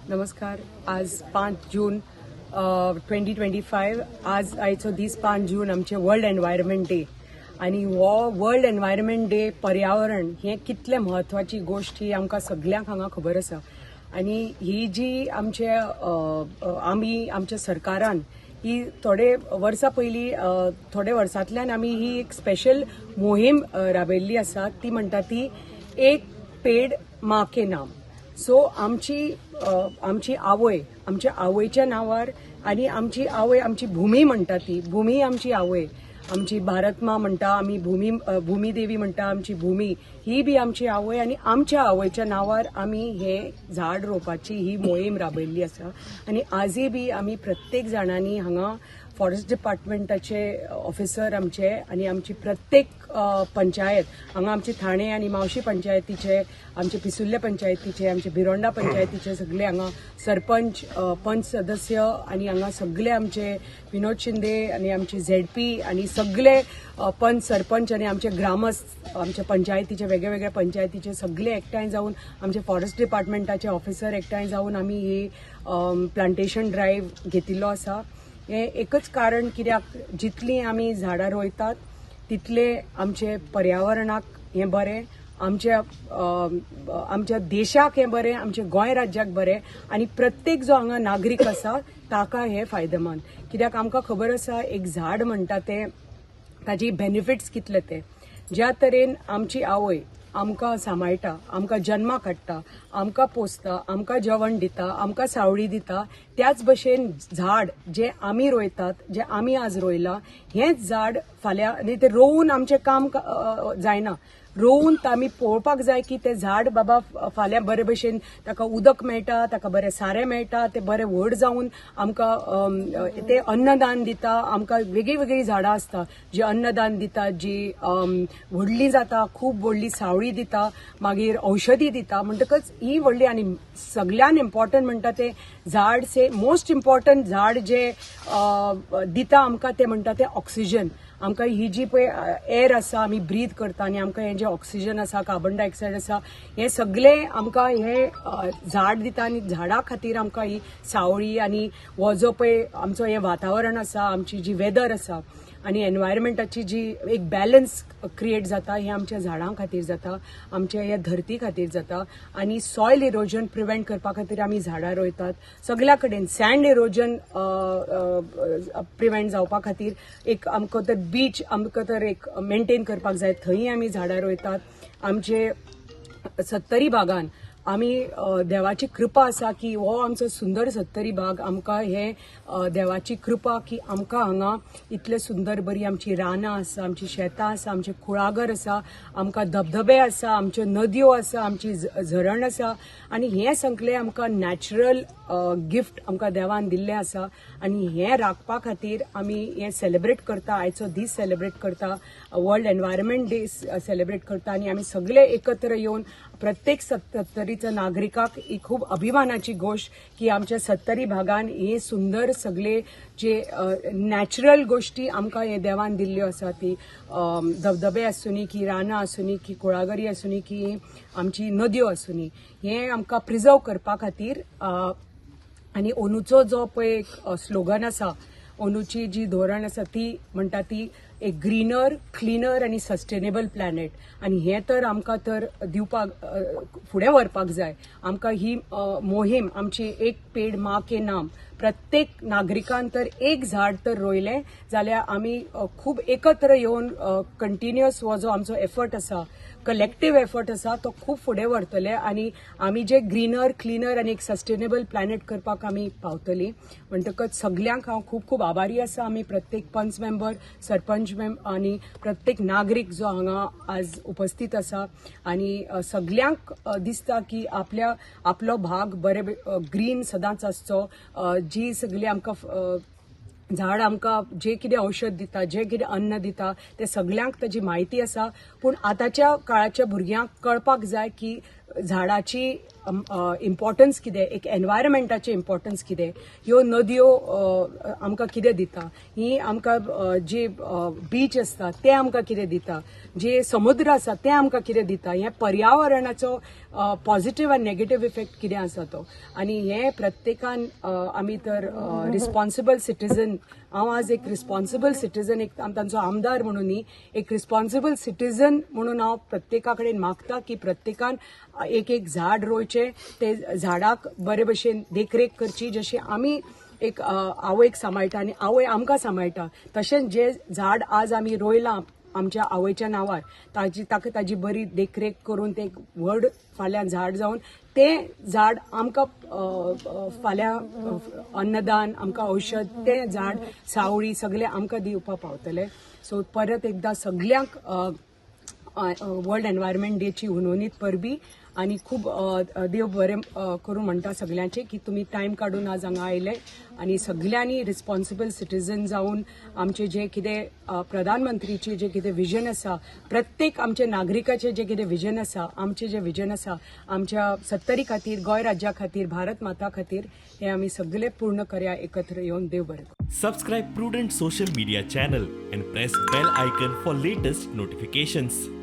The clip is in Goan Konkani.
नमस्कार. आज 5 जून 2025. आज आयचो दीस 5 जून आमचे वर्ल्ड एनवायरमेंट डे आनी हो वर्ल्ड एनवायरमेंट डे, पर्यावरण हें कितलें म्हत्वाची गोश्ट ही आमकां सगल्यांक हांगा खबर आसा. आनी ही जी आमचे आमी आमच्या सरकारान ही थोडे वर्सां पयलीं, थोडे वर्सांतल्यान आमी ही एक स्पेशल मोहीम राबयल्ली आसा. ती म्हणटा ती "एक पेड माँ के नाम". सो आमची आवय, आमच्या आवयच्या नांवार. आनी आमची आवय, आमची भुमी म्हणटा ती भुमी आमची आवय, आमची भारत मा म्हणटा आमी, भुमी, भुमी देवी म्हणटा. आमची भुमी ही बी आमची आवय आनी आमच्या आवयच्या नांवार आमी हे झाड रोवपाची ही मोहीम राबयल्ली आसा. आनी आजय बी आमी प्रत्येक जाणांनी हांगा फॉरेस्ट डिपार्टमेंटाचे ऑफिसर आमचे आनी आमची प्रत्येक पंचायत हांगा, आमची ठाणे आनी मावशी पंचायतीचे, आमचे पिसुर्ले पंचायतीचे, आमचे भिरोंडा पंचायतीचे सगळे हांगा सरपंच, पंच सदस्य आनी हांगा सगळे आमचे विनोद शिंदे आनी आमचे झेडपी आनी सगळे पंच, सरपंच आनी आमचे ग्रामस्थ, आमच्या पंचायतीचे, वेगळे वेगळ्या पंचायतीचे सगळे एकठांय जावन, आमचे फॉरेस्ट डिपार्टमेंटाचे ऑफिसर एकठांय जावन आमी ही प्लांटेशन ड्रायव्ह घेतिल्लो आसा. हें एकच कारण कित्याक, जितलीं आमी झाडां रोयतात तितले आमचे पर्यावरणाक हें बरें, आमच्या देशाक हें बरें, आमच्या गोंय राज्याक बरें आनी प्रत्येक जो हांगा नागरीक आसा ताका हें फायदेमंद. कित्याक आमकां खबर आसा, एक झाड म्हणटा तें ताजी बेनिफिट्स कितले ते. ज्या तरेन आमची आवय आमकां सांबाळटा, आमकां जन्माक हाडटा, आमकां पोसता, आमकां जेवण दिता, आमकां सावळी दिता, त्याच भशेन झाड जें आमी रोयतात, जें आमी आज रोयलां, हेंच झाड फाल्यां. आनी तें रोवून आमचें काम जायना. रोवून आमी पळोवपाक जाय की तें झाड बाबा फाल्यां बरे भशेन ताका उदक मेळटा, ताका बरें सारें मेळटा, तें बरें व्हड जावन आमकां तें अन्नदान दिता. आमकां वेगळीं वेगळीं झाडां आसता जी अन्नदान दिता, जी व्हडलीं जाता, खूब व्हडली सावळी दिता, मागीर औषधी दिता. म्हणटकच ही व्हडली आनी सगळ्यान इम्पॉर्टंट म्हणटा तें झाड से मोस्ट इम्पॉर्टंट झाड जे दिता आमकां तें म्हणटा तें ऑक्सिजन. आमकां ही जी पळय एअर आसा, आमी ब्रीद करता आनी आमकां हें जें ऑक्सिजन आसा, कार्बन डायऑक्सायड आसा, हें सगळें आमकां हें झाड दिता. आनी झाडा खातीर आमकां ही सावळी आनी हो जो पळय आमचो हें वातावरण आसा, आमची जी वेदर आसा आनी एनवायरमेंटाची जी एक बॅलन्स क्रिएट जाता, हें आमच्या झाडां खातीर जाता, आमच्या ह्या धरती खातीर जाता. आनी सॉयल इरोजन प्रिवेंट करपा खातीर आमी झाडां रोयतात सगल्या कडेन. सँड इरोजन प्रिवेंट जावपा खातीर एक आमकां तर बीच आमकां तर एक मेंटेन करपाक जाय, थंय आमी झाडां रोयतात. आमचे सत्तरी भागान आमी देवाची कृपा आसा की हो आमचो सुंदर सत्तरी भाग, आमकां हे देवाची कृपा की आमकां हांगा इतले सुंदर बरी आमची रानां आसा, आमची शेतां आसा, आमचे कुळागर आसा, आमकां धबधबे आसा, आमच्यो नदयो आसा, आमची झरण आसा. आनी हें सगळें आमकां नॅचरल गिफ्ट आमकां देवान दिल्लें आसा. आनी हें राखपा खातीर आमी हें सेलिब्रेट करता, आयचो दीस सेलिब्रेट करता, वर्ल्ड एनवायरमेंट डे सेलिब्रेट करता. आनी आमी सगळे एकत्र येवन प्रत्येक सत्तरीच्या नागरिकाक ही खूब अभिमानाची गोश्ट की आमच्या सत्तरी भागान हे सुंदर सगळे जे नॅचरल गोश्टी आमकां हे देवान दिल्ल्यो आसा, ती धबधबे आसुनी की रानां आसुनी की कुळागरी आसुनी की आमची नदयो आसुनी, हें आमकां प्रिजर्व करपा खातीर. आनी अंदूचो जो पळय एक स्लोगन आसा, अंदूची जी धोरण आसा, ती म्हणटा ती एक ग्रीनर, क्लिनर आनी सस्टेनेबल प्लॅनेट. आनी हें तर आमकां तर दिवपाक फुडें व्हरपाक जाय. आमकां ही मोहीम आमची "एक पेड माँ के नाम", प्रत्येक नागरिकान तर एक झाड तर रोयलें जाल्यार आमी खूब एकत्र येवन कंटिन्युअस हो जो आमचो एफर्ट आसा, कलेक्टीव एफर्ट आसा, तो खूब फुडें व्हरतले आनी आमी जे ग्रीनर, क्लिनर आनी एक सस्टेनेबल प्लॅनेट करपाक आमी पावतली. म्हणटकच सगल्यांक हांव खूब खूब आभारी आसा. आमी प्रत्येक पंच मेंबर, सरपंच आनी प्रत्येक नागरीक जो हांगा आज उपस्थित आसा आनी सगल्यांक दिसता की आपल्या आपलो भाग बरे ग्रीन सदांच आसचो. जी सगळी आमकां झाड आमकां जे कितें औषध दिता, जे कितें अन्न दिता, ते सगल्यांक ताजी म्हायती आसा. पूण आतांच्या काळाच्या भुरग्यांक कळपाक जाय की झाडाची इम्पॉर्टन्स कितें, एक एनवायरमेंटाचें इम्पॉर्टन्स कितें, ह्यो नदयो आमकां कितें दिता, ही आमकां जी बीच आसता ते आमकां कितें दिता, जे समुद्र आसा ते आमकां कितें दिता, हें पर्यावरणाचो पॉझिटिव्ह आनी नेगेटिव्ह इफेक्ट कितें आसा तो. आनी हें प्रत्येकान आमी तर रिस्पॉन्सिबल सिटीजन, हांव आज एक रिस्पॉन्सिबल सिटीजन, एक तांचो आमदार म्हणून न्ही, एक रिस्पॉन्सिबल सिटीजन म्हणून हांव प्रत्येका कडेन मागता की प्रत्येकान एक एक झाड रोयचें, ते झाडाक बरे भशेन देखरेख करची. जशी आमी एक आवयक सांबाळटा आनी आवय आमकां सांबाळटा, तशेंच जे झाड आज आमी रोयलां आमच्या आवयच्या नांवार, ताजी ताका ताजी बरी देखरेख करून ते एक व्हड फाल्यां झाड जावन तें झाड आमकां फाल्यां अन्नदान, आमकां औषध, तें झाड सावळी सगळें आमकां दिवपाक पावतलें. सो परत एकदां सगल्यांक वर्ल्ड एनवायरमेंट डेची हुनहुनीत परबी आनी खूब देव बरें करूं म्हणटा सगल्यांचे की तुमी टायम काडून आज हांगा आयले आनी सगल्यांनी रिस्पॉन्सिबल सिटीजन जावन आमचे जे कितें प्रधानमंत्रीचे जे कितें विजन आसा, प्रत्येक आमचे नागरिकाचे जे कितें विजन आसा, आमचे जे विजन आसा आमच्या सत्तरी खातीर, गोंय राज्या खातीर, भारत माता खातीर, हे आमी सगळे पूर्ण करया एकत्र येवन. देव बरें करूं. Subscribe Prudent Social Media channel and press bell icon for latest notifications.